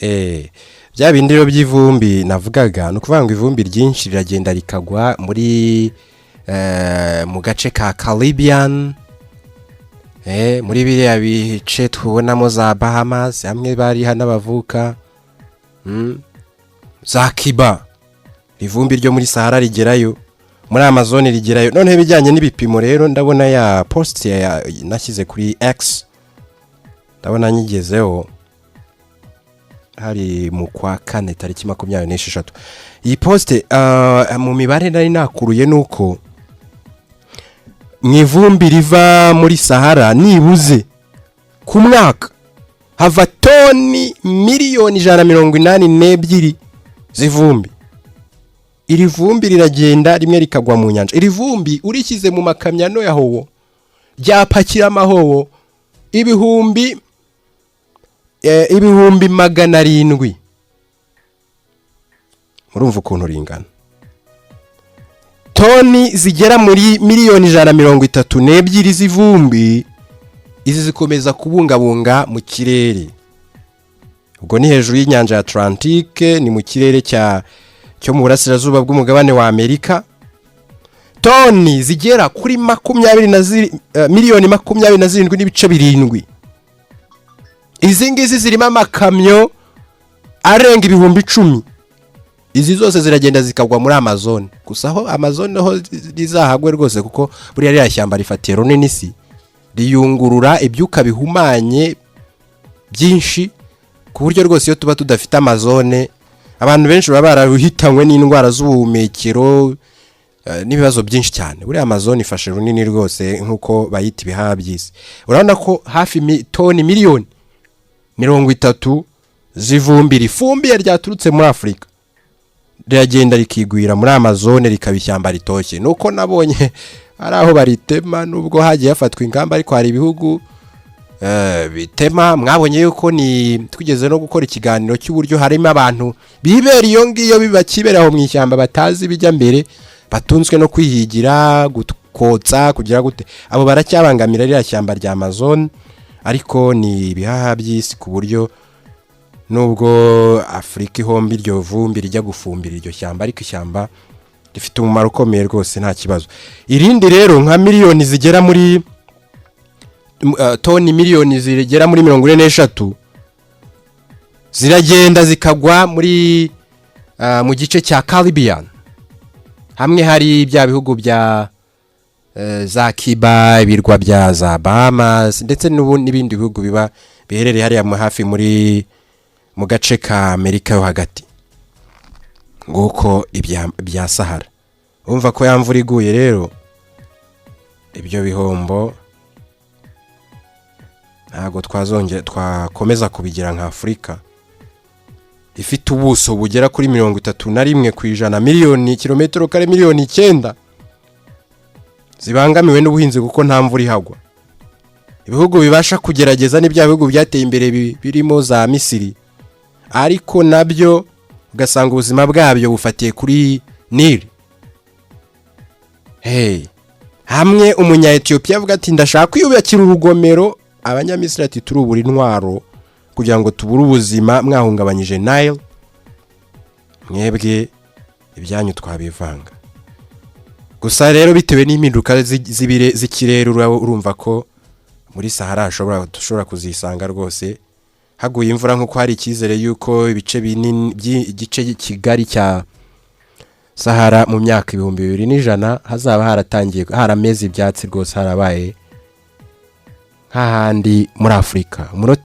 Bya bindi rero by'ivumbi navugaga, ni ukuvuga ngo ivumbi ryinshi riragenda rikagwa muri mu gace ka Caribbean, muri biriya bice tubonamo za Bahamas, hamwe bari hano bavuka, za Cuba. Ivumbi ryo muri Sahara rigerayo, muri Amazon rigerayo. Noneho ibijyanye n'ibipimo rero, ndabona ya post nashyize kuri X, ndabona nyigezeho hari mu kwa kane, tariki 26. Iyi post, mu mibare nari nakuruye, ni uko mu ivumbi riva muri Sahara, nibuze ku mwaka hava toni miliyoni 182 z'ivumbi. Iri vumbi riragenda rimwe rikagwa mu nyanja. Iri vumbi urishyize mu makamyo ya howo, ryapakira amahowo 700,000. Murumva ukuntu ringana. Toni zigera muri miliyoni 132 z'ivumbi, izi zikomeza kubungabunga mu kirere. Ubwo ni hejuru y'inyanja ya Atlantique, ni mu kirere cyo mu burasirazuba bw'umugabane wa Amerika. Toni zigera kuri miliyoni 27.7, izi ngizi zirimo amakamyo arenga 10,000. Izi zose ziragenda zikagwa muri Amazon. Gusa aho Amazon ho rizahagwe rwose, kuko buriya ririya shyamba rifatiye runini isi, riyungurura ibyuka bihumanye byinshi, ku buryo rwose iyo tuba tudafite Amazone, abantu benshi baba barahitanwe n'indwara z'ubuhumekero n'ibibazo byinshi cyane. Buriya Amazon ifashe runini rwose, nk'uko bayita ibihaha by'isi. Urabona ko hafi toni miliyoni 30 z'ivumbi rifumbiye ryaturutse muri Afurika riragenda rikigwira muri Amazone, rikaba ishyamba ritoshye. Nuko nabonye hari aho baritema, nubwo hagiye hafatwa ingamba, ariko hari ibihugu bitema. Mwabonye yuko ni twigeze no gukora ikiganiro cy'uburyo harimo abantu bibera iyo ngiyo, bakibera aho mu ishyamba, batazi ibijya mbere, batunzwe no kwihigira, kotsa, kugira gute. Abo baracyabangamira ririya shyamba rya Amazon, ariko ni ibihaha by'isi, ku buryo nubwo Afurika ihomba iryo vumbi rijya gufumbira iryo shyamba, ariko ishyamba rifite umumaro ukomeye rwose, nta kibazo. Irindi rero, nka miliyoni zigera muri toni miliyoni zigera muri 43 ziragenda zikagwa muri mu gice cya Caribbean, hamwe hari bya bihugu bya za Cuba, ibirwa bya za Bahamas, ndetse n'ibindi bihugu biba biherereye hariya hafi muri mu gace ka Amerika yo hagati. Nguko ibya Sahara. Urumva ko ya mvura iguye rero, ibyo bihombo ntabwo twazongera twakomeza kubigira nka Afurika ifite ubuso bugera kuri 31%, miliyoni kilometero kare miliyoni 9 zibangamiwe n'ubuhinzi kuko nta mvura ihagwa. Ibihugu bibasha kugerageza ni bya bihugu byateye imbere birimo za Misiri, ariko nabyo ugasanga ubuzima bwabyo bufatiye kuri Nili. Hey, hamwe umunya Etiyopiya avuga ati: "Ndashaka kwiyubakira urugomero," Abanyamisiri ati: "Turubura intwaro kugira ngo tubure ubuzima, mwahungabanyije Nile, mwebwe ibyanyu twabivanga." Gusa rero bitewe n'impinduka z'ikirere, urumva ko muri Sahara dushobora kuzisanga rwose haguye imvura, nk'uko hari icyizere y'uko ibice binini by'igice kigari cya Sahara mu myaka 2100 hazaba haratangiye harameze ibyatsi rwose, harabaye nk'ahandi muri Afurika. Umunota.